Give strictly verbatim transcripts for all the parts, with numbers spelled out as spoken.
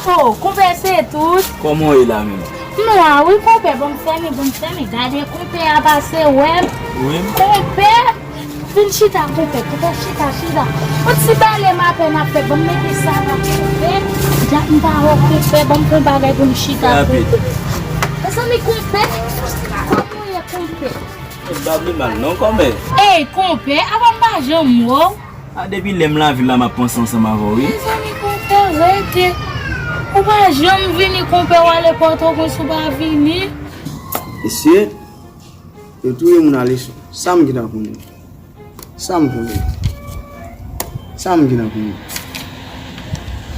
Oh, konpè, se tout. Kòman w ye la menm? Nwa wi, konpè, bon, m fèmen, bon, m fèmen. Gade, konpè a pase wè m. Wi. Konpè, vin chita, konpè, konpè, chita, chita. Yon ti bale m apèn ap fè, bon, m mete sa nan konpè. Djak m pa wè konpè, bon, m pran bagay pou m chita, konpè. Mezanmi, konpè, kòman w ye, konpè? Ba m mal non, kòmè. Ey, konpè, apa m pa janm wè w? A, depi lè m lavil la, m ap panse ansanm avè w, wi. Mezanmi, konpè, rete. Ou pa janm vini, konpè, w ale Pòtoprens, ou pa vini. Mesye, yo touye moun ale sou. Sa m gentan konnen? Sa m konnen? Sa m gentan konnen?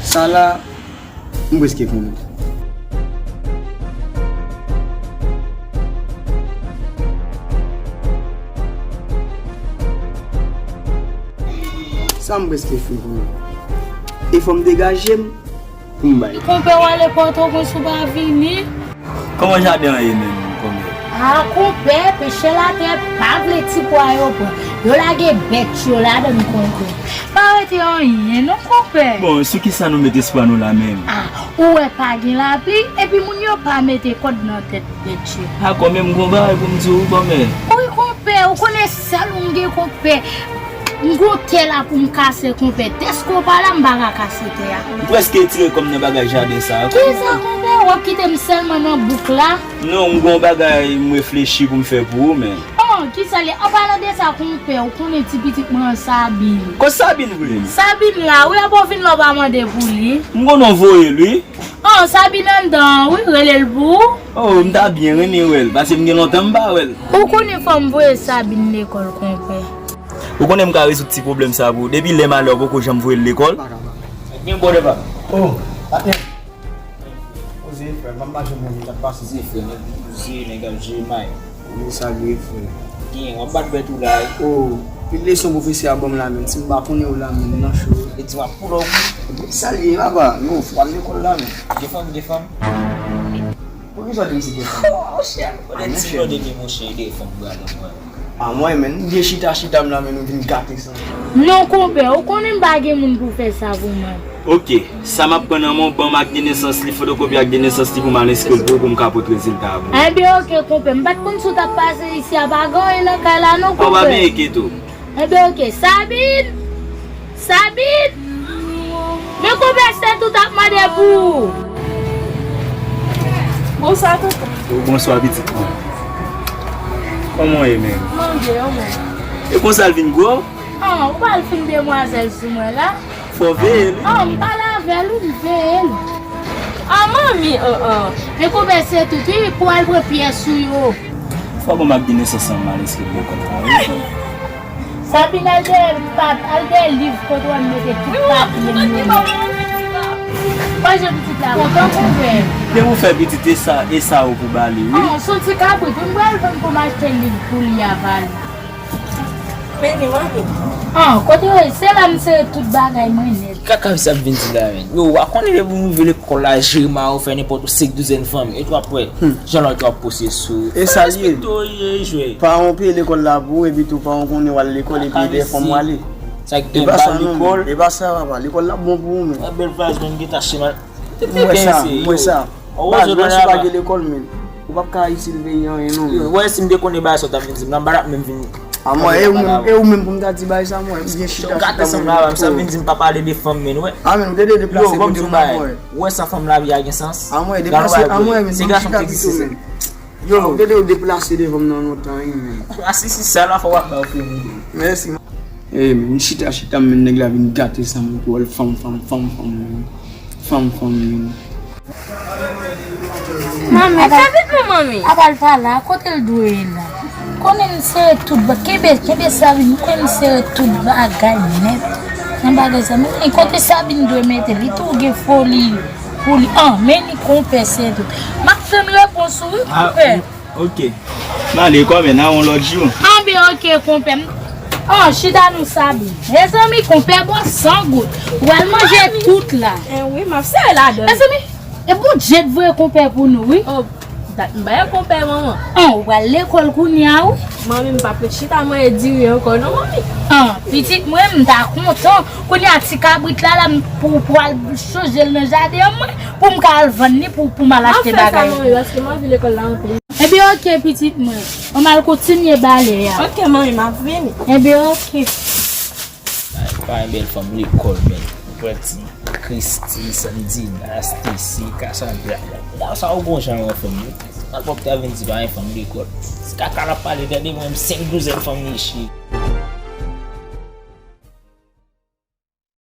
Sa la, m prèske konnen. Sa m prèske fin konnen. E fò m degaje m pou m bay. Konpè, w ale Pòtoprens, ou pa vini. Kòman jaden an ye menm, kòmè? A, konpè, peche latè pa vle ti pwa yo pran. Yo lage bèt yo ladan l, konpè. Pa rete anyen non, konpè. Bon, sou kisa nou met espwa nou la menm? A, ou wè pa gen lapli, epi moun yo pa mete kòd nan tèt bèt yo. A, kòmè, m gon bagay pou m di w, kòmè. Wi, konpè, ou konnen sèl ou m gen, konpè. M gon tè la pou m kase, konpè. Dèske w pa la, m pa ka kase tè a. M prèske tire kò m nan bagay jaden sa a. Kisa, konpè? W ap kite m sèlman nan bouk la? Non, m gon bagay m reflechi pou m fè pou ou, men. Oh, kisa l ye? An palan de sa, konpè, ou konnen ti pitit mwen an, Sabine. Kot Sabine vre? Sabine la, wi, apa w vin la w pa mande pou li? M gon non voye l, wi. Oh, Sabine anndan an, wi, rele l pou ou. Oh, m ta byen renmen wè l, paske m gen lontan m pa wè l. Ou konnen fò m voye Sabine lekòl, konpè. Ou konnen m ka rezoud ti pwoblèm sa pou ou. Depi lè malè w poko janm voye l lekòl. Gen bò de pa. Oh, patnè. Poze, frè, m ap mache mwen, sa k pase? Poze, frè, nèg poze, nèg ap jere may. Wi, salye, frè. Gen, w ap bat bèt ou la, wi. Oh, pil leson pwofesè a ban m la, menm. Si m pa konnen w la, menm, nan cho. E di w ap pull up. Salye, papa. Yo, fò al lekòl la, menm. Gen fanm, gen fanm. Poukisa w di m se gen fanm? Oh, monchè. Ah, monchè. Depi monchè, de fanm, brada, mwen. A mwen menm, m byen chita chita m la, men nou vin gate sa. Non, konpè, ou konnen m pa gen moun pou fè sa pou mwen. Oke, sa m ap pran nan men w, ban m ak de nesans li, fotokopi ak de nesans li pou m al enskri l pou ou, pou m ka pote rezilta a pou ou. Enben, oke, konpè, m pa t konn si w t ap pase isi a, pa gen anyen nan kay la non, konpè. Ou pa byen enkyete w. Enben, oke, Sabine! Sabine! Men konpè, se tout ap mande pou ou. Bonswa, tonton. Oh, bonswa, pitit mwen. Kòman w ye menm? Mwen byen, ou menm? E konsa l vin gwo? Ah, ou pa al fin demwazèl sou mwen la? Fò w veye l, wi. Ah, m pale avè l, wi, m veye l. Ah, manmi, an, an. Men konpè, se tout, wi, pou al pran pyès ou yo. Fò ban m ak de nesans lan, m al enskri l lekòl la, wi. Sabine, al dèyè pa-, al dèyè liv kote w mete tout papye m yo. Manje pitit la kontan, konpè. Depi w fè pitit, e sa, e sa ou pou ba li, wi. Ah, se yon ti kabrit, wi, m pral vann pou m achte liv pou li a ba li. Men li manke. Ah, kote w ye? Se la m sere tout bagay mwen nèt. Kaka sa ap vin di la, men. Yo, w a konnen depi m rive lekòl la, jere mayo, fè nenpòt ou senk douzèn fanm. E w ap wè, jan lòt yo ap pose sou. E sa l ye. Respekte w ye, jwe. Paran w peye lekòl la pou ou, epi tou paran w konnen w al lekòl, epi de fanm w ale. Sa k gen bal lekòl. E pa sa, papa. Lekòl la bon pou ou, men. Bèl fraz, men, m gen tache mal. M wè sa, m wè sa. Baz, nan si w pa gen lekòl, men. Ou p ap ka itil peyi anyen, non, men. Wè, si m te konnen bagay sa w t ap vin di m, nan bagay menm vin. A mwen, e ou menm, e ou menm pou m ta di bagay sa, mwen, m byen chita, chita, mwen. Sa vin di m pa pale de fanm, men, wè. A, men, ou te dwe deplase kote w, mwen. Wè sa fanm lavi a gen sans. A mwen, deplase, a mwen, men, se gason ki egziste, men. Yo, ou te dwe deplase devan m nan lontan, wi, men. Asisi sa la, fò w ap ba w fini. Mèsi. E, men, chita, chita, men, nèg la vin gate sa, mwen, pou wè l fanm, fanm, fanm, fanm, men. Fanm, fanm, men. Manmi, fè vit non, manmi. Apa l pa la, kote l dwe ye la? Konnen m sere tout ba-, kenbe, kenbe Sabine, konnen m sere tout bagay nèt. Nan bagay sa, men kote Sabine dwe mete, li tou gen foli pou li. An, men li konpè, se tout. M ap fè m repons ou, wi, konpè. Oke. M ale kòmè, n a wè yon lòt jou. Anben, oke, konpè m. Oh, chita non, Sabine. Mezanmi, konpè bwè san gout. Ou al manje tout la. Eh wi, m ap sere ladan. Mezanmi, e bon djed vre konpè pou nou, wi. Oh, M pa yon konpè, manman. An, ou pral lekòl kounye a, wi. Manmi, m pa p ret chita manje diri ankò non, manmi. An, pitit mwen, m ta kontan. Kounye a, ti kabrit la, la, m- pou, pou al chanje l nan jaden an mwen, pou m ka al vann li, pou, pou m al achte bagay. Manmi, paske m anvi lekòl la anpil. Ebyen, oke, pitit mwen. An m al kontinye bale a. Oke, manmi, m ap vini. Ebyen, oke. Pa yon bèl fanm lekòl, men. Ou pran ti Christy, Sandina, Stacy, Cassandra. Gade sa, ou bon jan yon fanm, wi. Nan pòp ta vin di pa yon fanm lekòl. Ti kaka l ap pale, tande mwen, m senk douzèn fanm li chire.